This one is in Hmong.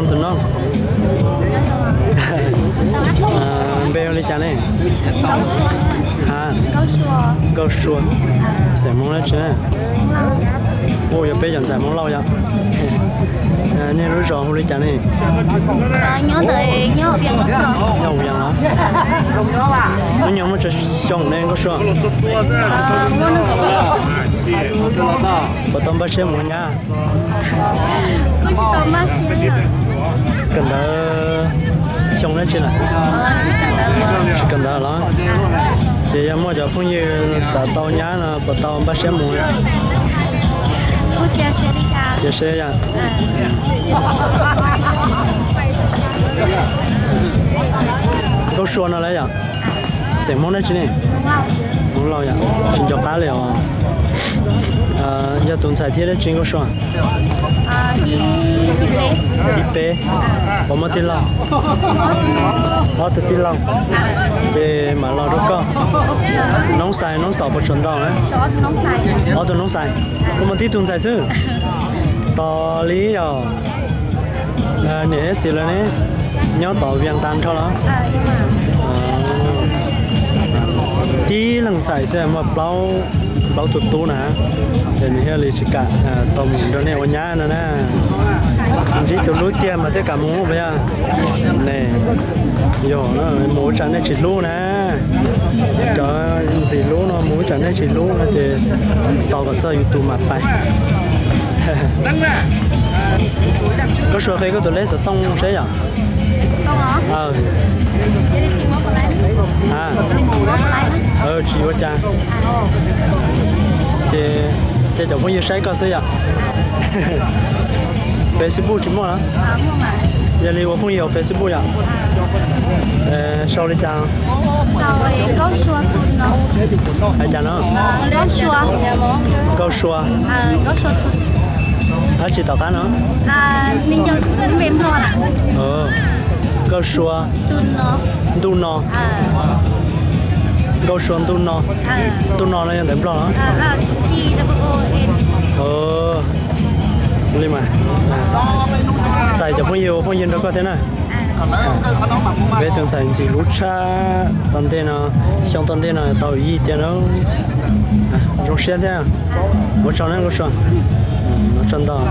Tus no npe hu li cas ne? Ha, Nkauj Sua. Xeem Hmoob dab tsi na? Ua yog peb cov ntxhais Hmoob Lauj yom. Nej lub zos hu li cas ne? Nyob Vias los? Hnub nyoog muaj tsawg xyoo ne Nkauj Sua? Puas tau npaj siab mus nyab? Kawm ntawv xyoo dab tsi lawm? Tsis kawm ntawv los? Ces yog muaj cov phooj ywg xav tau nyab no puas tau npaj siab mus? Cia siab yom. Nkauj Sua no lawm yom? Xeem Hmoob dab tsi ne? Hmoob Lauj yom. Tsis nco qab li os. Yog tus ntxhais thib dab tsi Nkauj Sua? Thib peb. Puas muaj tij laug? Ob tug tij laug. Ces mam los rau koj. Noob xais noob xaus puas tsuas ntau na? Ob tug noob xais. Kuv muaj tib tug ntxhais xwb. Tos li yog niam thiab txiv lawv ne, nyob tom Vias tas nrho los? Tib leeg ntxhais xwb muaj plaub, plaub tug tub na. Ces nws thiaj li tsis kam tau mus nrog nej ua nyab no na. Ntsib tus hlub tiag mas thiaj kam mus puas yog? Ne, yog mus ua tsam nej tsis hlub na. Cov ntxim hlub no mus ua tsam nej tsis hlub no ces tos kom txog yus tus mam pais. Koj suav qhia koj tus lej xov tooj seb yom. Tsis ua cas. Ces cov phooj ywg saib koj xwb yom. Facebook tsis muaj los? Yog li ua phooj ywg hauv Facebook yom. Sau li cas? Hais cas no? Nkauj Sua. Dab tsi tom qab no? Nkauj Sua. Ntuj no. Nkauj Sua ntuj no. Ntuj no no yog ntawv Nplog los? Li mas, txais cov phooj ywg ua phooj ywg nrog koj thiab na. Peb tus ntxhais ntxim hlub tshaj tom ntej no, xyoo tom ntej no tau yij tiag na. Zoo siab thiab. Ua tsaug na Nkauj Sua. Ua tsaug ntau.